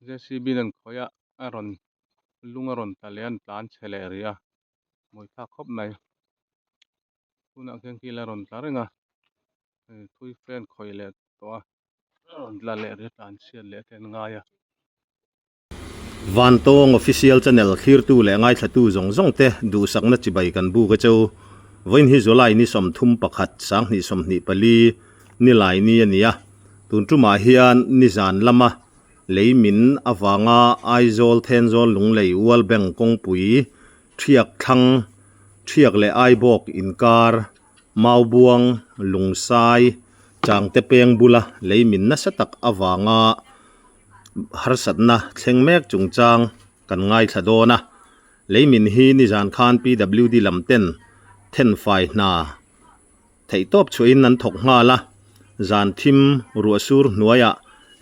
J C B in an khawih a a rawn lung a rawn tla leh a an tlan chhe leh rih a mawi thlak khawp mai tunah khian khi la rawn tla reng a hei thui fe an khawih leh tawh a a rawn tla leh rih a tlan chhiat leh te an ngai a. Vantawng Official Channel thlirtu leh ngaithlatu zawng zawng te duhsakna chibai kan buk a cheu. Vawiin hi July ni 31, 2024 nilai ni a ni a. Tun tumah hian nizan lama lei min avanga Aizawl Thenzawl Lunglei World Bank kawngpui Thiak thlang, Thiak leh Aibawk inkar, Maubuang, Lungsai, Changte peng bula lei min nasa tak avanga harsatna thleng mek chungchang kan ngaithla dawn a. Lei min hi nizan khan PWD lam ten thenfai hna Theihtawp chhuahin an thawk nghal a, zan thim ruah sur hnuaiah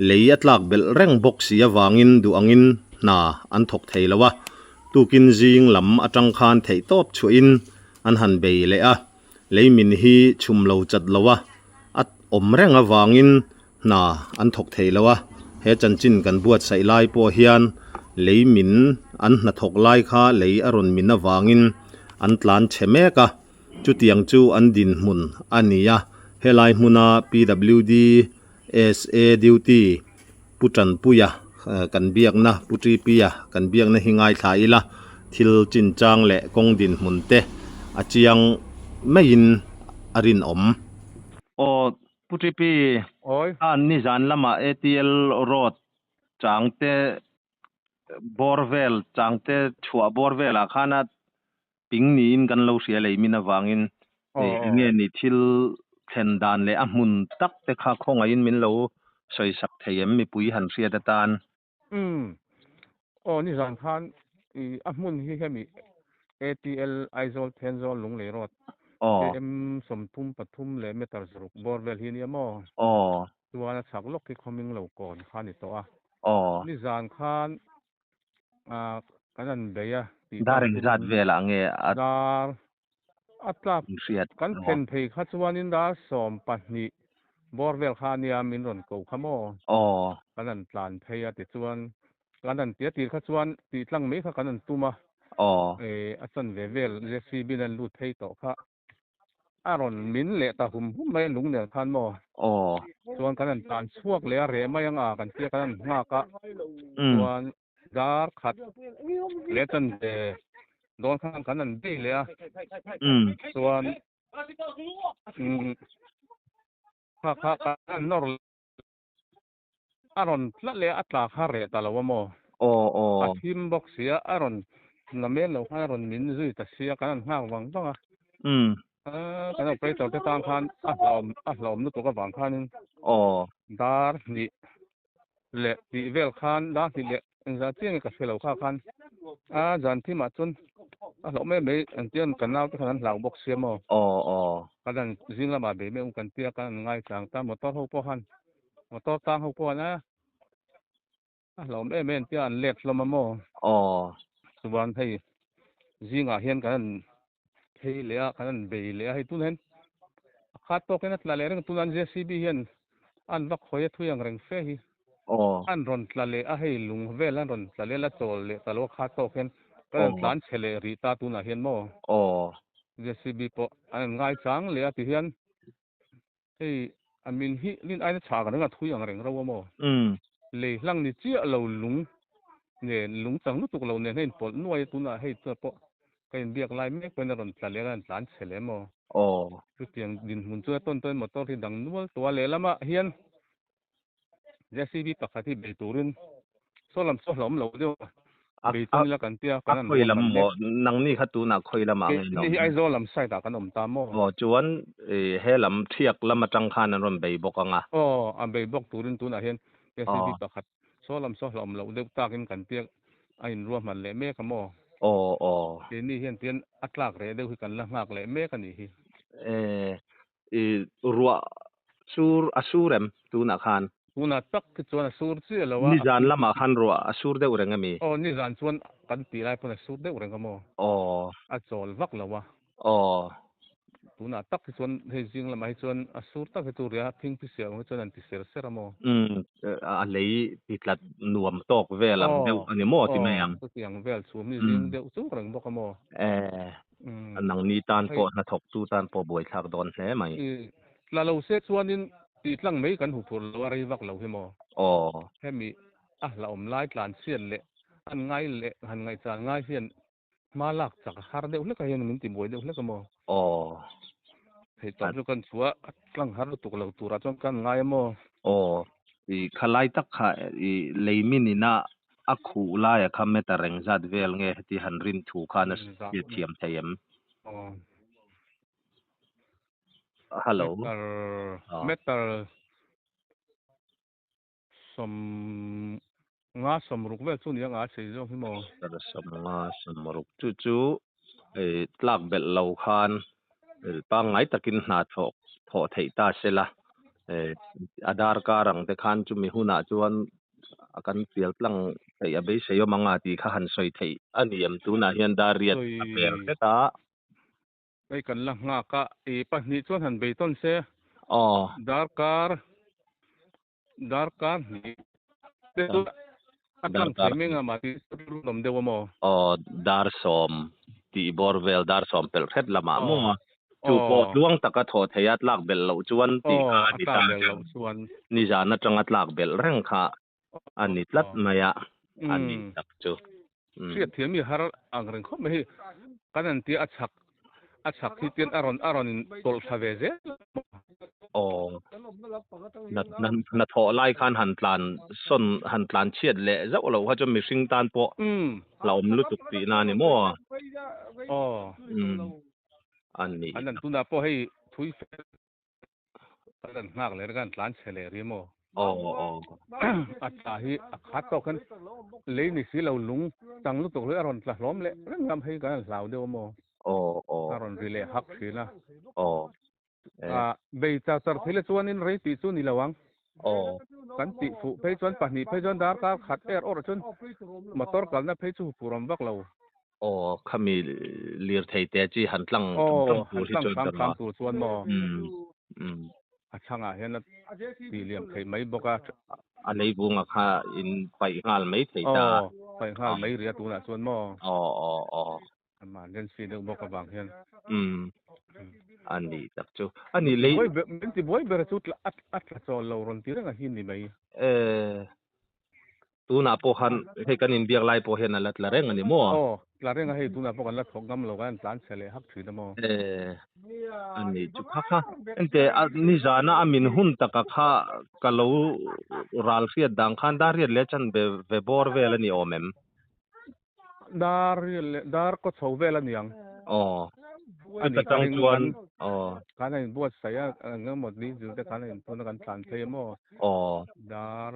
lei a tlak belh reng bawk si avangin duh angin hna an thawk thei lo a, tukin zing lam atang khan theihtawp chhuahin an han bei leh a, lei min hi chhum lo chat lo a, a awm reng avangin hna an thawk thei lo a, he chanchin kan buatsaih lai pawh hian lei min an hnathawk lai kha lei a rawn min avangin an tlan chhe mek a. Chutiang chu an dinhmun a ni a, helai hmuna PWD SA duty Pu Tanpuia kan biakna, Pu Ṭipuia kan biakna hi ngaithla ila, thil chinchang leh kawng dinhmun te a chiang maiin a rinawm. Aw Pu Ṭipi, khan nizan lamah ATL road changte bawr vel, changte chhuah bawr velah khana Ping niin kan lo hria lei min avangin eng nge ni thil thlen dan leh a hmun tak te kha khawngaihin min lo sawi sak thei em mipui han hriat atan. Umm. Aw nizan khan i a hmun hi hemi ATL Aizawl Thenzawl Lunglei Road KM 33 leh meter zaruk bawr vel hi nia maw? Chuan a chhak lawk hi khawming lo kawn kha a ni tawh a. Nizan khan ah kan an bei a tih Dar engzat velah nge a Dar a tlak kan thlen phei kha chuanin dar 12 bawr vel kha ania min rawn ko kha maw kan an tlan phei a tichuan kan an tia tir kha chuan tih tlang mai kha kan an tum a a chanve vel JCB in an lut phei tawh kha. A rawn min leh ta hum hum mai a lung nen khan maw? Aw. Chuan kan han tan chhuak leh a reh mai ang a, kan tia kan han nghak a. Chuan dar khat leh chan ve dawn khan kan han bei leh a. Chuan kha kha kan han nawr leh a rawn tla leh a tla kha reh ta lo a maw? Aw aw. A thim bawk sia a rawn la mel lo khan a rawn min zui ta sia kan han nghak vang vang a. Umm. Kan operator te tan khan a hlawm a hlawm lutuk avang khanin Aw. Dar hnih leh tih vel khan dar hnih leh engzah chiang nge ka hre lo kha khan a zan thimah chuan a hlauh mai mai engtiang kan naute khan an hlau bawk sia maw? Aw aw. Kan han zing lamah bei mai um kan tia kan han ngaichang ta motor ho pawh khan Motor tang ho pawh an a, a hlauhawm em em tia an let hlawm a maw? Aw. Chuan hei zingah hian kan han phei leh a, kan han bei leh a, hei tunah hian a khat tawkin a tla leh reng a, tunah JCB hian an va khawi a thui ang reng fe hi. Aw. An rawn tla leh a, hei lung vel an rawn tla leh a, la chawl leh ta lo a khat tawk hian kan han tlan chhe leh rih ta tunah hian maw? Aw. JCB pawh an han ngaichang leh a tihian Hei a min hi lin aina chhak reng a thui ang reng ro a maw? Lei hlang ni chiah lo lung nen lung chang lutuk lo nen hei inpawlh nuai a tunah hei chuan pawh ka inbiak lai mek pawhin a rawn tla leh a rawn tlan chhe leh maw? Chutiang dinhmun chu a tawn tawn motor hi dang nual tawh a lehlamah hian JCB pakhat hi bei turin saw lam saw hlauhawm lo deuh a, bei chuan ila kan tia kan an khawi lam maw nangni kha tunah khawi lamah nge in awm? Hi Aizawl lam side ah kan awm ta maw? Aw chuan he lam Thiak lam atang khan an rawn bei bawk ang a. Aw a bei bawk turin tunah hian JCB pakhat saw lam saw hlauhawm loh deuh takin kan tia a inruahman leh mek a maw? Aw aw. Keini hian tian a tlak reh deuh hi kan la nghak leh mek a nih hi. I ruah sur a sur em tunah khan? Tunah tak khi chuan a sur chiah lo a. Nizan lamah khan ruah a sur deuh reng ami? Aw nizan chuan kan tih lai pawn a sur deuh reng a maw? Aw. A chawl vak lo a. Aw. Tunah tak hi chuan hei zing lamah hi chuan a sur tak hi chu ria thingphi siam ang hi chuan an ti ser ser a maw? Umm a lei ti tlat nuam tawk vel ang deuh a ni maw ti mai ang. Aw chutiang vel chhum hi zing deuh chuk reng bawk a maw? Eh nangni tan pawh hnathawk tu tan pawh buaithlak dawn hle mai. Tla lo se chuanin tih tlang mai kan huphurh lo a rei vak lo hi maw? Aw. Hemi a hlauhawm lai tlan chhiat leh an ngai leh han ngaihchan ngai hian Hma lak chak a har deuh hlek a hian min ti buai deuh hlek a maw? Aw. Thei tawp chu kan chhuah a tlang har lutuk lo turah chuan kan ngai a maw? Aw. I khalai tak kha i lei min ina a khuh laia kha meter eng zat vel nge heti han rin thu khan a hriatthiam thei em? Aw. Hello. Meter meter Sawm nga sawm ruk vel chu nia nga sei zawk hi maw? Sawm nga sawm ruk chu chu hei tlak belh lo khan pangngai takin hna thawh thawh theih ta se la a darkar ang te khan chumi hunah chuan a kan fial tlang theih a beisei awm ang a tih kha han sawi theih a ni em tunah hian dar riat a per hret a. Hei kan la nghak a i pahnih chuan han bei tawn se. Aw. Darkar Darkar hnih te chu a tlang thei mai anga mahni rilru awm deuh a maw? Aw, dar sawm tih bawr vel, dar sawm pelh hret lamah maw? Chu pawh tluang taka thawh theih a tlak belh loh chuan tih kha a ni ta chuan. Nizan atanga tlak belh reng kha a ni tlat mai a, a ni tak chu. Hriat thiam hi har ang reng khawp mai hi. Kan an tia a chhak a chhak hi tian a rawn a rawn in tawlh thla ve zel a. Aw. Na na na thawh lai khan han tlan sawn han tlan chhiat leh zauh loh kha chuan mihring tan pawh hlauhawm lutuk tihna a ni maw? Aw. Umm. A ni. An an tunah pawh hei thui fel Kan an nghak leh kan tlan chhe leh ri maw? Aw aw. A tla hi a khat tawk khan lei ni si lo lung chang lutuk hi a rawn tla hlawm leh reng ngam hei kan an hlau deuh maw? Aw aw. A rawn ri leh hak thin a. Aw. A bei char char thei le chuanin rei tih chu ni lo ang. Aw. Kan tih fuh phei chuan pahnih phei chuan darkar khat er awrh chuan motor kalna phei chu huphur awm vak lo. Aw, khami lirthei te chi han tlang tlang tur hi chuan ka tlang tur chuan maw? A chhangah hian a tih liam theih mai bawk a. A leivunga kha in paih nghal mai thei ta. Aw, paih nghal mai rih a tunah chuan maw? Aw, aw, aw. Emergency deuh bawk avang hian. Umm, a nih tak chu. A nih lei. Min ti buai ber chu a tla chawl lo rawn ti reng a hi ni mai. Eh. Tunah pawh khan hei kan inbiak lai pawh hian a la tla reng a ni maw? Aw, tla reng a hei tunah pawh kan la thawk ngam lo kan tlan chhe leh hak thin a maw? Eh, a ni chu kha kha. Ente a nizana a min hun taka kha ka lo ral hriat dang khan dar riat leh chan ve ve bawr vel a ni awm em? Dar riat leh dar kaw chho vel a ni ang. Aw, chuta tang chuan aw. Khan a inbuatsaih a, eng emaw ni zir te khan a inphun a kan tlan phei a maw? Aw. Dar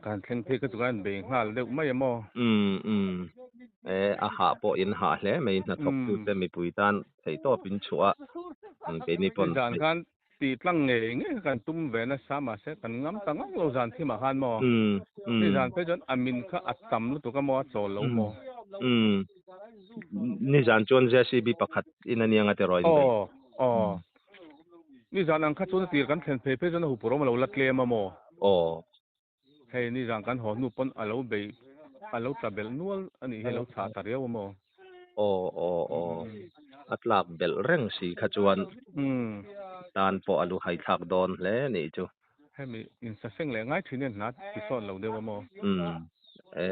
kan thleng phei kha chu kan bei nghal deuh mai a maw? Umm umm. E a hah pawh in hah hle mai hnathawk tute mipui tan theihtawp in chhuah a keini pawn. Nizan khan tih tlang ngei ngei kha kan tum ve nasa mahse kan ngam ta ngang lo zan thim ah khan maw? Nizan phei chuan a min kha a tam lutuk a maw a chawl lo maw? Umm. Nizan chuan JCB pakhat in a nia nga tiraw in bei. Aw aw. Nizan ang kha chuan a tir kan thlen phei phei chuan a huphur awm a lo la tlem a maw? Aw. Hei nizan kan haw hnu pawn a lo bei a lo tla belh nual a nih hi a lo chhah ta riau a maw? Aw aw aw. A tlak belh reng si kha chuan tan pawh a lu hai thlak dawn hle a nih chu. Hemi insaseng leh ngai thin hian hna ti sawt lo deuh a maw? Umm. E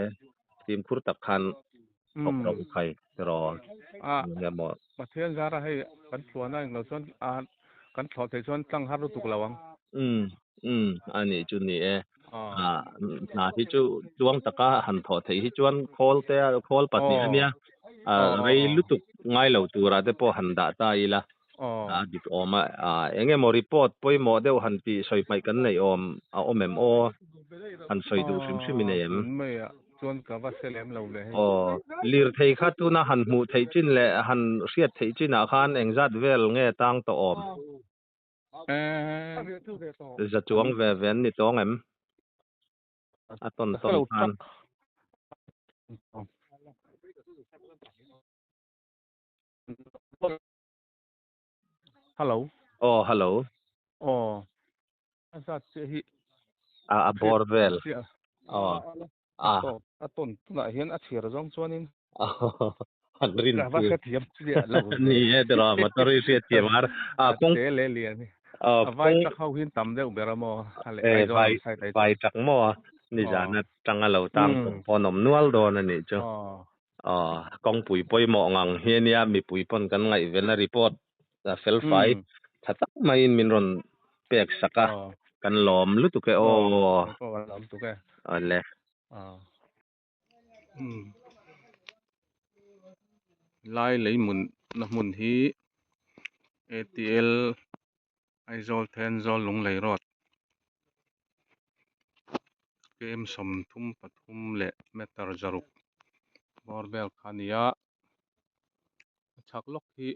fimkhur tak khan thawk ro khai tiraw enge maw. Pathian zara hei kan tluan a englo chuan a kan thlawh theih chuan tlang har lutuk lo ang. Umm umm a nih chu ni e. Hna hi chu tluang taka han thawh theih hi chuan khawl te khawl pahnih a nia rei lutuk ngai lo tura te pawh han dah ta ila a dik awm a eng emaw report pawimawh deuh han tih sawi hmaih kan neih awm a awm em aw han sawi duh hrim hrim i nei em. Chuan ka va hre lem lo le hei. Aw, lirthei kha tuna han hmuh theih chin leh han hriat theih chinah khan engzat vel nge tang tawh awm? Za chuang ve ve an ni tawng em? A tawn tawn khan. Hello. Aw hello. Aw. A zat chiah hi. A a bawr vel. Aw. A. A tawn tunah hian a chhiar zawng chuanin. An rin Ka va hrethiam chiah lo. Ni e tiraw motor hi hriatthiam har. A kawng. A te leh lian hi. A vai tak ho hian tam deuh ber a maw? A leh Aizawl lam side ai chuan. Vai tak maw a? Nizan atanga lo tang tum pawn awm nual dawn a nih chu. Aw, kawngpui pawimawh ngang hi a nia, mipui pawn kan ngaihven a report fel fai tha tak maiin min rawn pek sak a, kan lawm lutuk e aw. Aw, kan lawm lutuk e. Awle. Lai lei hmun na hmun hi ATL Aizawl Thenzawl Lunglei Road KM 33 leh meter zaruk bawr vel kha a ni a a chhak lawk hi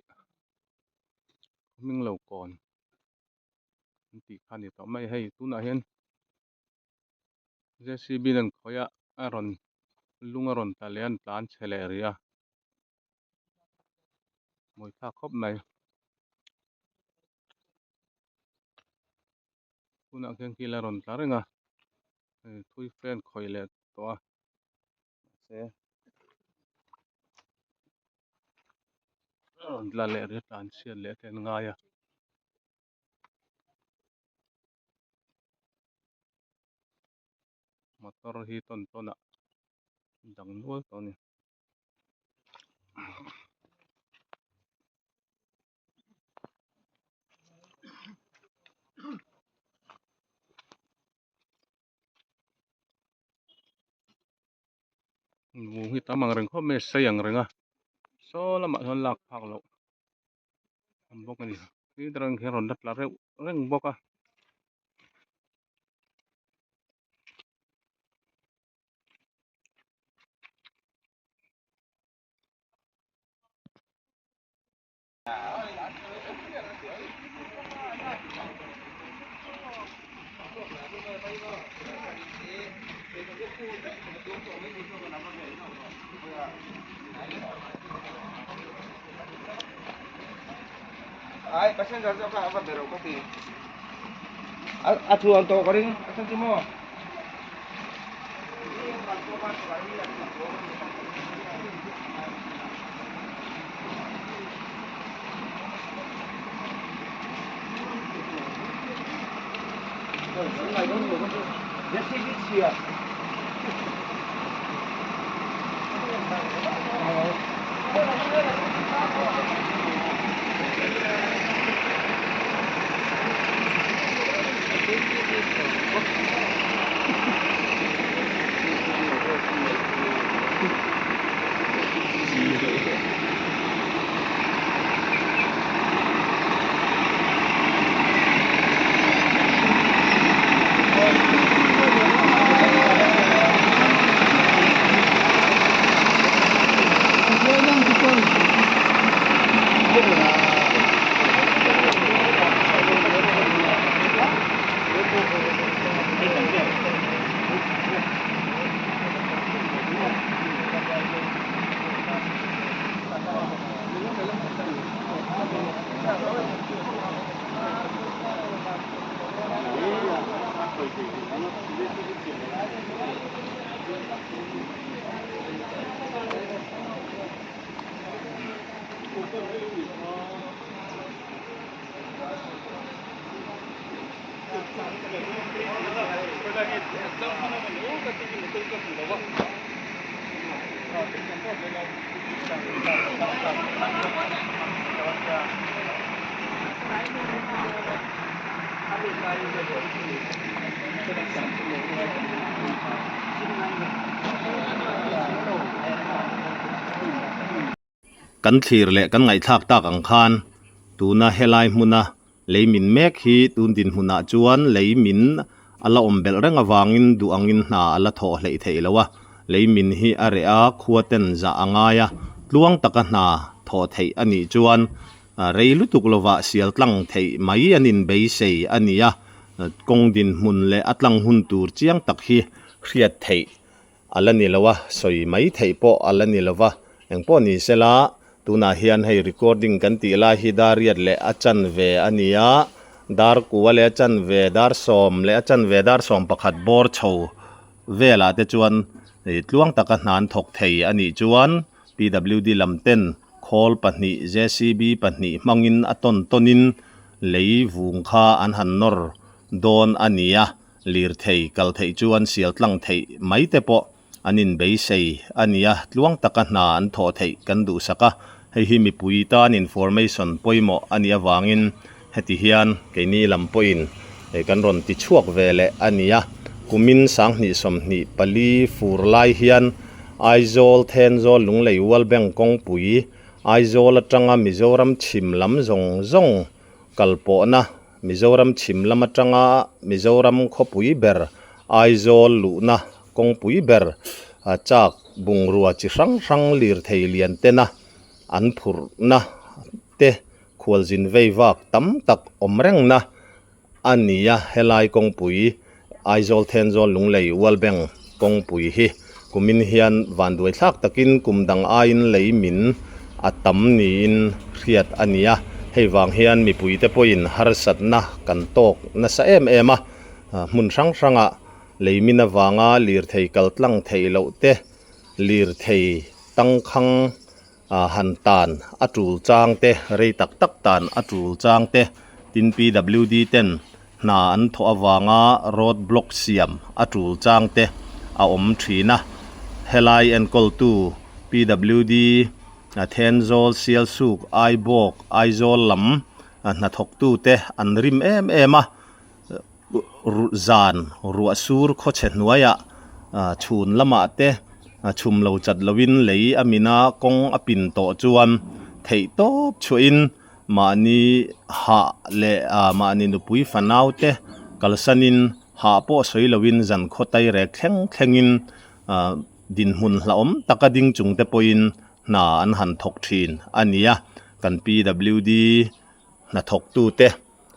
hming lo kawn an tih kha a ni tawh mai a hei tunah hian. J_c_b in an khawih a a rawn lung a rawn tla leh a an tlan chhe leh rih a mawi thlak khawp mai tunah khian khi la rawn tla reng a hei thui fe an khawih leh tawh a mahse a rawn tla leh rih a tlan chhiat leh te an ngai a. Motor hi tawn tawn ah dang nual tawh a ni. Vung hi tam ang reng khawp mai a sei ang reng a saw lamah sawn lak phak loh. Awm bawk a ni khi atang khian rawn la tla reuh reng bawk a. Ai passenger chu ka va be ro ka ti a thu an to ka ring a chan chu maw Kan thlir leh kan ngaihthlak tak ang khan tuna helai hmuna lei min mek hi tun dinhmunah chuan lei min a la awm belh reng avangin duh angin hna a la thawh hleih theih lo a, lei min hi a reh a, khua ten zah a ngai a, tluang taka hna thawh theih a nih chuan rei lutuk lovah sial tlang theih mai an inbeisei a ni a, kawng dinhmun leh a tlang hun tur chiang tak hi hriat theih a la ni lo a, sawi mai theih pawh a la ni lo va, engpawh ni sela Tunah hian hei recording kan tih lai hi dar riat leh a chanve a ni a, dar kua leh a chanve, dar sawm leh a chanve, dar 11 bawr chho velah te chuan ih tluang taka hna an thawk thei a nih chuan PWD lam ten khawl pahnih JCB pahnih hmangin a tawn tawnin lei vung kha an han nawr dawn a ni a, lirthei kal theih chuan sial tlang theih mai te pawh An inbeisei a nia, tluang taka hna an thawh theih kan duhsak a, hei hi mipui tan information pawimawh a nih avangin heti hian keini lam pawhin kan rawn ti chhuak ve leh a nia. Kumin 2024 fur lai hian Aizawl, Thenzawl, Lunglei World Bank kawngpui, Aizawl atanga Mizoram chhim lam zawng zawng kalpawhna Mizoram chhim lam atanga Mizoram khawpui ber Aizawl luhna kawngpui ber chak bungrua chi hrang hrang lirthei lian tena an phurhna te khualzin vei vak tam tak awm rengna a ni a, helai kawngpui Aizawl Thenzawl Lunglei World Bank kawngpui hi kumin hian vanduai thlak takin kum dang aiin lei min a tam niin hriat a ni a, hei vang hian mipuite pawhin harsatna kan tawk nasa em em a, hmun hrang hrangah lei min avanga lirthei kal tlang theih loh te, lirthei tangkhang han tan a tul chang te, rei tak tak tan a tul chang te, tin PWD ten hna an thawh avanga road block siam a tul chang te a awm thin a. Helai enkawltu PWD Thenzawl, Sialsuk, Aibawk, Aizawl lam hnathawktu te an rim em em a, zan ruah sur khawchhe hnuaiah chhun lamah te chhum lo chat loin lei a min a kawng a pin tawh chuan theih tawp chhuahin mahni hah leh mahni nupui fanau te kalsanin hah pawh sawi loin zan khaw tai rek thleng thlengin dinhmun hlauhawm taka ding chung te pawhin hna an han thawk thin a ni a, kan PWD hnathawktute.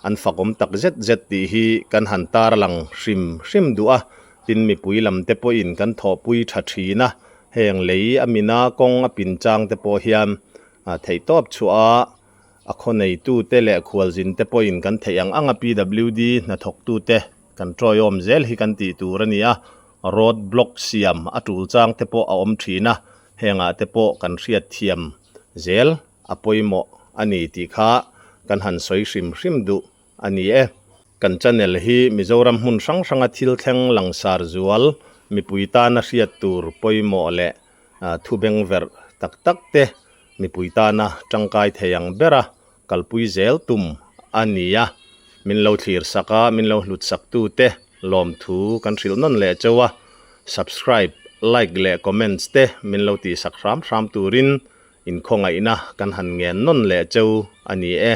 An fakawm tak zet zet tih hi kan han tarlang hrim hrim duh a, tin mipui lam te pawhin kan thawhpui tha thin a, heng lei a mina kawng a pin chang te pawh hian theihtawp chhuah a, a khaw neitu te leh khualzin te pawhin kan theih ang ang a PWD hnathawktu te kan tawiawm zel hi kan tih tur a ni a, road block siam a tul chang te pawh a awm thin a, hengah te pawh kan hriatthiam zel a pawimawh a ni tih kha kan han sawi hrim hrim duh a ni e. Kan channel hi Mizoram hmun hrang hranga thil thleng langsar zual mipui tana hriat tur pawimawh leh thu bengverh tak tak te mipui tana tangkai thei ang bera kalpui zel tum a ni a. Min lo thlir sak a, min lo hlut sak tu te lawmthu kan hrilh nawn leh chauh a. Subscribe, like leh comments te min lo tih sak hram hram turin Inkhawngaihna kan han ngen nawn leh cheu a ni e.